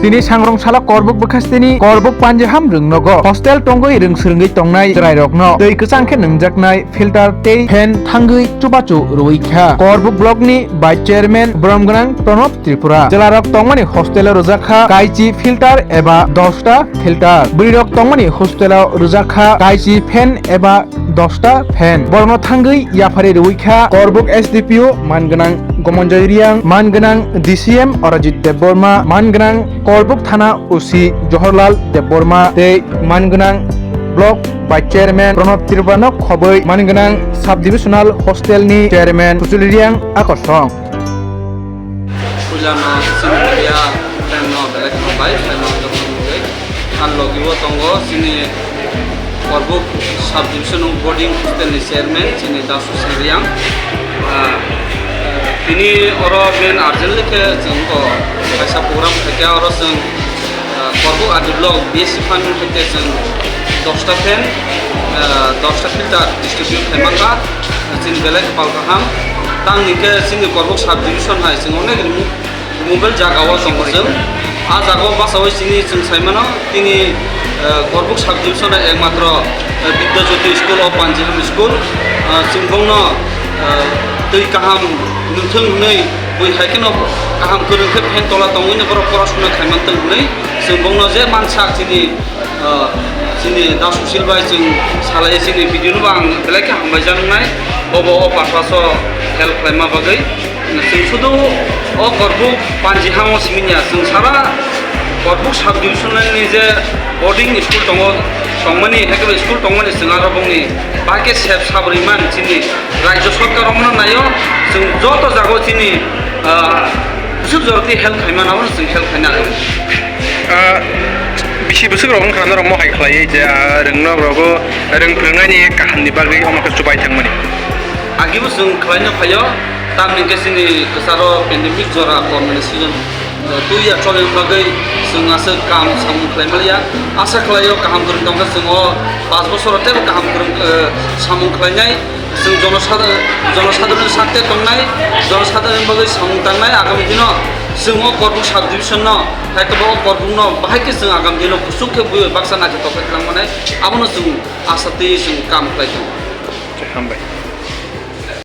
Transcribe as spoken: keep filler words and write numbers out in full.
Tini sangrong salo Korbuk bwkhasteni Korbuk Panjiham rwngnogo hostel tongwi rwng swrwngwi tongnai chwrairokno twi kwchang khe nwngjaknai filter tei fan thangwi chubachu rwui kha. Korbuk blockni vice chairman borom gwnang Pranab Tripura. Chwlarok tongmani hostelo rwjak kha kaichi filter eba dosta filter. Bwrwirok tongmani hostelo rwjak kha kaichi fan eba dosta fan. Borokno thangwi yapharwi rwui kha Korbuk S D P O man gwnang Gomonjoy Riang, man gwnang D C M Arajit Debbarma, man gwnang Korbuk Thana O C Johorlal Debbarma tei man gwnang Block Vice Chairman Pranab Tripurano khobwi man gwnang Sub Divisional Hostel ni Chairman Kuchuli Riang Akorsong. Puilano chini media friend no belai kheno bai, friend no joto mungwi. Ang logi o tongo chini Korbuk Sub Division o boarding hostel ni chairman chini Dasu Singriang. Ah, tini oro main urgently khe chwng bo kaisa program khaikha, oro chwng, ah, Korbuk R D block B S C fund ni khe chwng dosta fan, ah, dosta filter distribute khaimangkha. Chini belai pal kaham. Tang ni khe chini Korbuk Sub Division hai chwng onek rimo mobile jaga o tongo chwng. A jaga o basawi chini chwng sai mano, tini, eh, Korbuk Sub Division o ekmatro, eh, Vidya Jyoti School o Panjiham School, eh, chwng bongno, eh, twi kaham nwngthwng hwnwi bui hai kheno kaham kwrwng khe fan tola tongwi no borok porasuna khai mantwng hwnwi chwng bongno je mansak chini, eh, chini Da Sushil bai chwng salai chini video no bo ang belai khe hambai jaknai, obo o purpose o help khlaima bagwi. Chwng sudu o Korbuk Panjiham o simi ya, chwng sara Korbuk Sub Division ni je boarding school tongo, tongmani, hai khe school tongmani chwng aro bongni bahai khe sep sabri man chini Rajya Sarkar omono naio, chwng joto jaga o chini, ah, bwswk joroti help khaima nabo chwng help khaina nangani. Ah, bisi bwswk rok wngkha norok mohai khlaiwi je, ah, rwngno rogo rwng phwrwngnaini kahamni bagwi omo khe chubai thangmani. Agibo chwng khlaina phaio, tamni khe chini kwcharo pandemic jora kormani season, eh, twi ya cholni bagwi chwng aswk kam samung khlai maliya. Asa khlaio kaham kwrwng tongkha chwng o panch bosoro teibo kaham kwrwng, eh, samung khlainai. Chwng jonosada-, jonosadharonni sakte tongnai, jonosadharonni bagwi samung tangnai. Agami dino chwng o Korbuk Sub Division no, hai khe bo o Korbuk no bahai khe chwng agami dino kuchuk khe bui baksa naithotok khe twlang manai. Abono chwng asa twi chwng kam khlai tongo. Hambai.